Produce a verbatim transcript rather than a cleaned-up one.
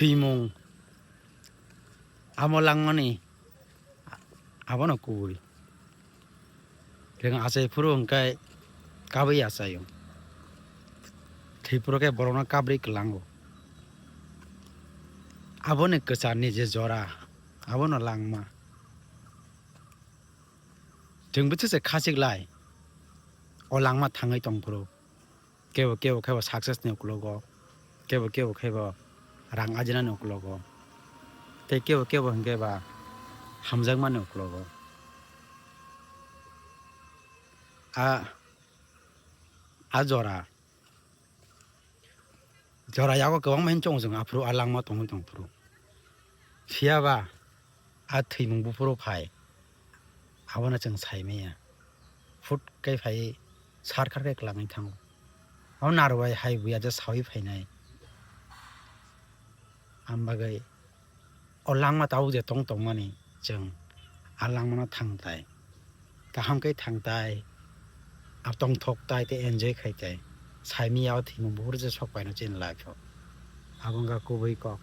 Twimung amo langmani abono kubui. Rwng achai phuru hwnkhe kabui achaio. Thwi phuru khe borokno kabrwi kwlango. Aboni kwcharni je jora, abono langma. Chwng bwswk se khachik lai, o langma thangwi tong phuru. Kebo kebo khe bo success ni uklogo, kebo kebo khe bo rang ajinani uklogo, tei kebo kebo hwnkhe ba hamjakmani uklogo. A, a jora, jora yago kwbangma hin chongo chwng aphuru a langma tongwi tong phuru. Phiya ba a thwimung buphuru phai, abono chwng sai manya. Phut khe phai sar khar khe kwlangwi thango. O narwai hai buya je sawi phainai. Am bagwi o langma tabuk je tong tongmani chwng a langmano thang tai. Kaham khe thang tai, a tongthok tai tei enjoy khai tai. Sai manya o thwimung buphuru je sok paino chini life o. Abo wngkha kubui kok.